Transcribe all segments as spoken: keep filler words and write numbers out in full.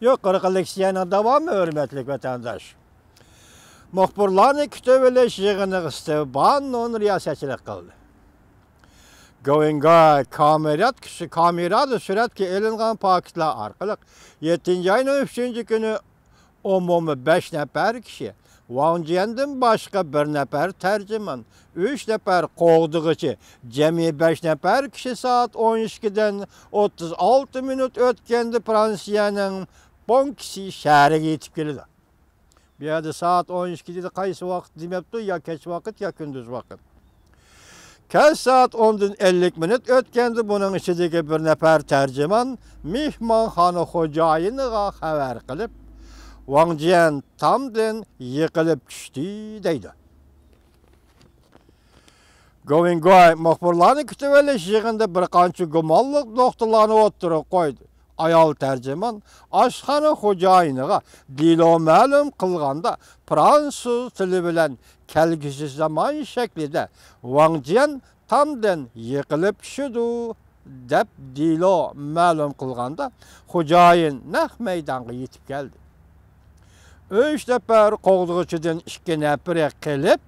يۇقىرىقى لېكسىيەنىڭ داۋامى، ھۆرمەتلىك ۋەتەنداش. مۇخبىرلارنى كۈتۈۋېلىش يىغىنىغا ستېف باننون رىياسەتچىلىك قىلدى. گوۋېنگاي كامېرات كىشى، كامېرادا سۈرەتكە ئېلىنغان پاكىتلار ئارقىلىق يەتتىنچى ئاينىڭ ئۈچىنچى كۈنى ئومۇمىي بەش نەپەر كىشى، ۋاڭ جيەندىن باشقا بىر نەپەر تەرجىمان، ئۈچ نەپەر قوغدىغۇچى، جەمئىي بەش نەپەر كىشى سائەت ئون ئىككىدىن ئوتتۇز ئالتە مىنۇت ئۆتكەندە فرانسىيەنىڭ پونكسى شەھىرىگە يېتىپ كېلىدۇ. بۇ يەردە سائەت ئون ئىككى دېدى، قايسى ۋاقىت دېمەپتۇ، يا كەچ ۋاقىت، يا كۈندۈز ۋاقىت. كەچ سائەت ئوندىن ئەللىك مىنۇت ئۆتكەندە بۇنىڭ ئىچىدىكى بىر نەپەر تەرجىمان مېھمانخانا خوجايىنىغا خەۋەر قىلىپ، ۋاڭ جيەن تامدىن يىقىلىپ چۈشتى دەيدۇ. گوۋېنگوي مۇخبىرلارنى كۈتۈۋېلىش يىغىنىدا بىر قانچە گۇمانلىق نۇقتىلارنى ئوتتۇرىغا قويدى. ئايال تەرجىمان ئاشخانا خوجايىنىغا دېلو مەلۇم قىلغاندا، فرانسۇز تىلى بىلەن كەلگۈسى زامان شەكلىدە ۋاڭ جيەن تامدىن يىقىلىپ چۈشىدۇ، دەپ دېلو مەلۇم قىلغاندا، خوجايىن نەق مەيدانغا يېتىپ كەلدى. ئۈچ نەپەر قوغدىغۇچىدىن ئىككى نەپىرى قېلىپ،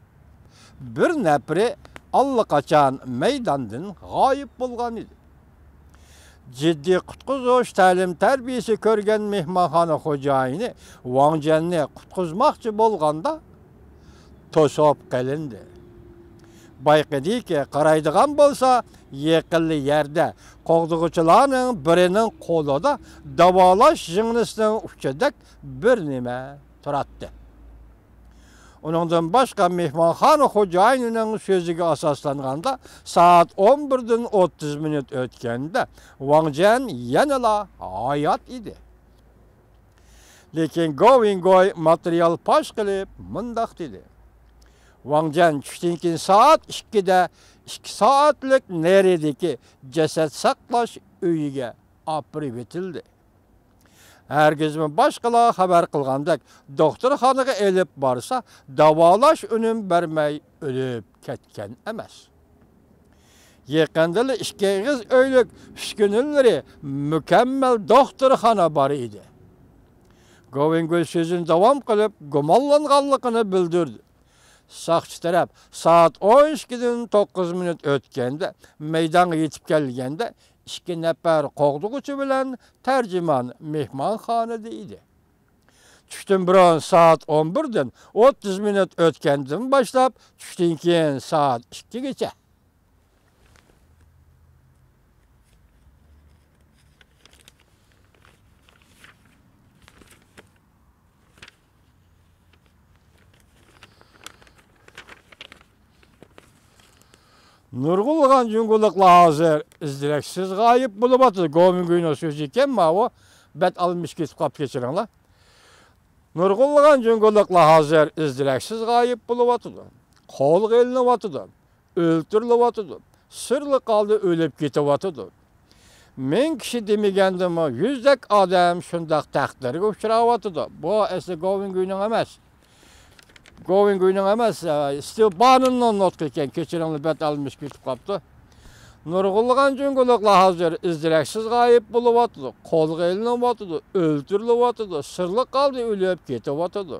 بىر نەپىرى ئاللىقاچان مەيداندىن غايىب بولغان ئىدى. جىددىي قۇتقۇزۇش تەلىم-تەربىيەسى كۆرگەن مېھمانخانا خوجايىنى ۋاڭ جيەننى قۇتقۇزماقچى بولغاندا، توسۇپ قېلىندى. بايقىدىكى، قارايدىغان بولسا، يېقىنلا يەردە قوغدىغۇچىلارنىڭ بىرىنىڭ قولىدا داۋالاش ژىڭنىسىنىڭ ئۇچىدەك بىر نېمە تۇراتتى. ئۇنىڭدىن باشقا، مېھمانخانا خوجايىنىنىڭ سۆزىگە ئاساسلانغاندا، سائەت ئون بىردىن ئوتتۇز مىنۇت ئۆتكەندە، ۋاڭ جيەن يەنىلا ھايات ئىدى. لېكىن گوۋېنگوي ماتېرىيال پاش قىلىپ مۇنداق دېدى: ۋاڭ جيەن چۈشتىن كېيىن سائەت ئىككىدە ئىككى سائەتلىك نېرىدىكى جەسەت ساقلاش ئۆيىگە ئاپىرىۋېتىلدى. ھەرگىزمۇ باشقىلار خەۋەر قىلغاندەك دوختۇرخانىغا ئېلىپ بارسا، داۋالاش ئۈنۈم بەرمەي ئۆلۈپ كەتكەن ئەمەس. يېقىندىلا ئىككى ئېغىز ئۆيلۈك ئۈسكۈنىلىرى مۇكەممەل دوختۇرخانا بار ئىدى. گوۋېنگوي سۆزىنى داۋام قىلىپ، گۇمانلانغانلىقىنى بىلدۈردى. ساقچى تەرەپ سائەت ئون ئىككىدىن توققۇز مىنۇت ئۆتكەندە مەيدانغا يېتىپ كەلگەندە، ئىككى نەپەر قوغدىغۇچى بىلەن تەرجىمان مېھمانخانىدا ئىدى. چۈشتىن بۇرۇن سائەت ئون بىردىن ئوتتۇز مىنۇت ئۆتكەندىن باشلاپ، چۈشتىن كېيىن سائەت ئىككىگىچە. نۇرغۇنلىغان جۇڭگولۇقلار ھازىر ئىز-دېرەكسىز غايىب بولۇۋاتىدۇ. گوۋېنگۇينىڭ سۆزى ئىكەن ماۋۇ. بەت ئالمىشىپ كېتىپ قاپتۇ، كەچۈرۈڭلار. نۇرغۇنلىغان جۇڭگولۇقلار ھازىر ئىز-دېرەكسىز غايىب بولۇۋاتىدۇ. قولغا ئېلىنىۋاتىدۇ. ئۆلتۈرۈلۈۋاتىدۇ. سىرلىق ھالدا ئۆلۈپ كېتىۋاتىدۇ. مىڭ كىشى دېمىگەندىمۇ يۈزدەك ئادەم شۇنداق تەقدىرگە ئۇچراۋاتىدۇ. بۇ ئەسلى گوۋېنگۇينىڭ ئەمەس. گوۋېنگۇينىڭ ئەمەس، ئە، ستېف باننوننىڭ نۇتقى ئىكەن. كېچۈرۈڭلار، بەت ئالمىشىپ كېتىپ قاپتۇ. نۇرغۇنلىغان جۇڭگولۇقلار ھازىر ئىز-دېرەكسىز غايىب بولۇۋاتىدۇ، قولغا ئېلىنىۋاتىدۇ، ئۆلتۈرۈلۈۋاتىدۇ، سىرلىق ھالدا ئۆلۈپ كېتىۋاتىدۇ.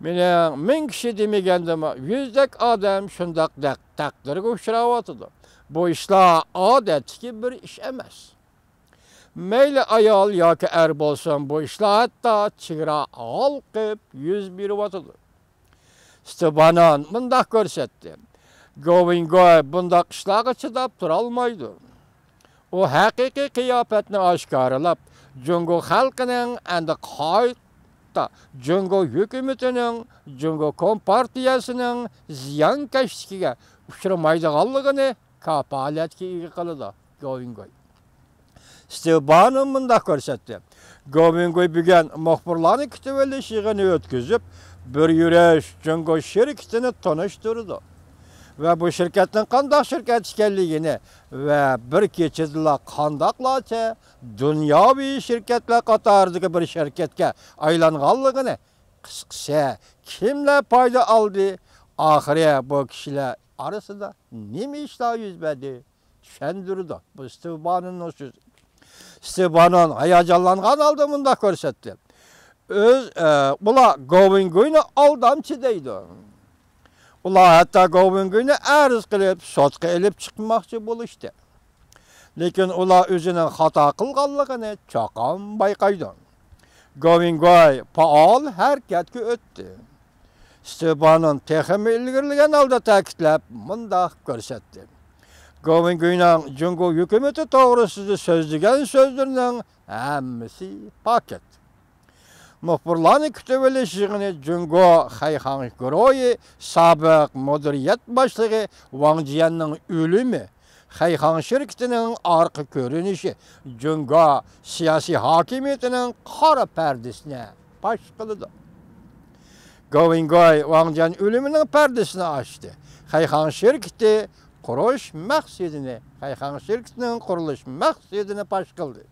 مېنىڭ مىڭ كىشى دېمىگەندىمۇ يۈزدەك ئادەم شۇنداق دەق-، تەقدىرگە ئۇچراۋاتىدۇ. بۇ ئىشلار ئادەتتىكى بىر ئىش ئەمەس. مەيلى ئايال ياكى ئەر بولسۇن، بۇ ئىشلار ھەتتا چېگرا ھالقىپ يۈز بېرىۋاتىدۇ. ستېف باننون مۇنداق كۆرسەتتى: گوۋېنگوي بۇنداق ئىشلارغا چىداپ تۇرالمايدۇ. ئۇ ھەقىقىي قىياپەتنى ئاشكارىلاپ، جۇڭگو خەلقىنىڭ ئەمدى قايتا جۇڭگو ھۆكۈمىتىنىڭ، جۇڭگو كومپارتىيەسىنىڭ زىيانكەشلىكىگە ئۇچرىمايدىغانلىقىنى كاپالەتكە ئىگە قىلىدۇ، گوۋېنگوي. ستېف باننون مۇنداق كۆرسەتتى: گوۋېنگوي بۈگۈن مۇخبىرلارنى كۈتۈۋېلىش يىغىنى ئۆتكۈزۈپ، بىر يۈرۈش جۇڭگو شىركىتىنى تونۇشتۇرىدۇ ۋە بۇ شىركەتنىڭ قانداق شىركەت ئىكەنلىكىنى ۋە بىر كېچىدىلا قانداقلارچە دۇنياۋى شىركەتلەر قاتارىدىكى بىر شىركەتكە ئايلانغانلىقىنى، قىسقىسى، كىملەر پايدا ئالدى، ئاخىرى بۇ كىشىلەر ئارىسىدا نېمە ئىشلار يۈز بەردى، چۈشەندۈرىدۇ. بۇ ستېف باننوننىڭ سۆزى. ستېۋ بانون ھاياجانلانغان ھالدا مۇنداق كۆرسەتتى. ئۆز، ئە، ئۇلار گوۋېنگۇينى ئالدامچى دەيدۇ. ئۇلار ھەتتا گوۋېنگۇينى ئەرز قىلىپ، سوتقا ئېلىپ چىقماقچى بولۇشتى. لېكىن ئۇلار ئۆزىنىڭ خاتا قىلغانلىقىنى چوقۇم بايقايدۇ. گوۋېنگۇي پائال ھەرىكەتكە ئۆتتى. ستېۋ بانون تېخىمۇ ئىلگىرىلىگەن ھالدا تەكىتلەپ، مۇنداق كۆرسەتتى. گوۋېنگۇينىڭ جۇڭگو ھۆكۈمىتى توغرىسىدا سۆزلىگەن سۆزلىرىنىڭ ھەممىسى پاكىت. مۇخبىرلارنى كۈتۈۋېلىش يىغىنى جۇڭگو خەيخاڭ گۇرۇھى سابىق مۇدىرىيەت باشلىقى ۋاڭ جيەننىڭ ئۆلۈمى، خەيخاڭ شىركىتىنىڭ ئارقا كۆرۈنۈشى جۇڭگو سىياسىي ھاكىمىيىتىنىڭ قارا پەردىسىنى پاش قىلىدۇ. گوۋېنگۇي ۋاڭ جيەن ئۆلۈمىنىڭ پەردىسىنى ئاچتى. خەيخاڭ شىركىتى قۇرۇش مەقسىتىنى، خەيخاڭ شىركىتىنىڭ قۇرۇلۇش مەقسىتىنى پاش قىلدى.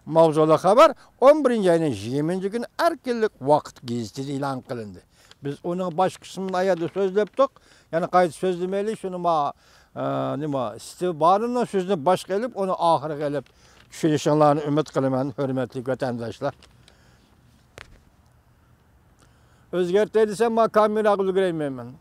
ماۋزۇلۇق خەۋەر ئون بىرىنچى ئاينىڭ يىگىرمىنچى كۈنى ئەركىنلىك ۋاقىت گېزىتىدە ئېلان قىلىندى. بىز ئۇنىڭ باش قىسمىنى ئايەردە سۆزلەپتۇق. يەنە قايتا سۆزلىمەيلى، شۇنى ما، ئە، نېمە، ستېۋ بانوننىڭ سۆزىنى باشقا ئېلىپ، ئۇنى ئاخىرىغا ئېلىپ چۈشىنىشىڭلارنى ئۈمىد قىلىمەن، ھۆرمەتلىك ۋەتەنداشلار. ئۆزگەرتەي دېسەم، ما كامېراغا ئۈلگۈرەلمەيمەن.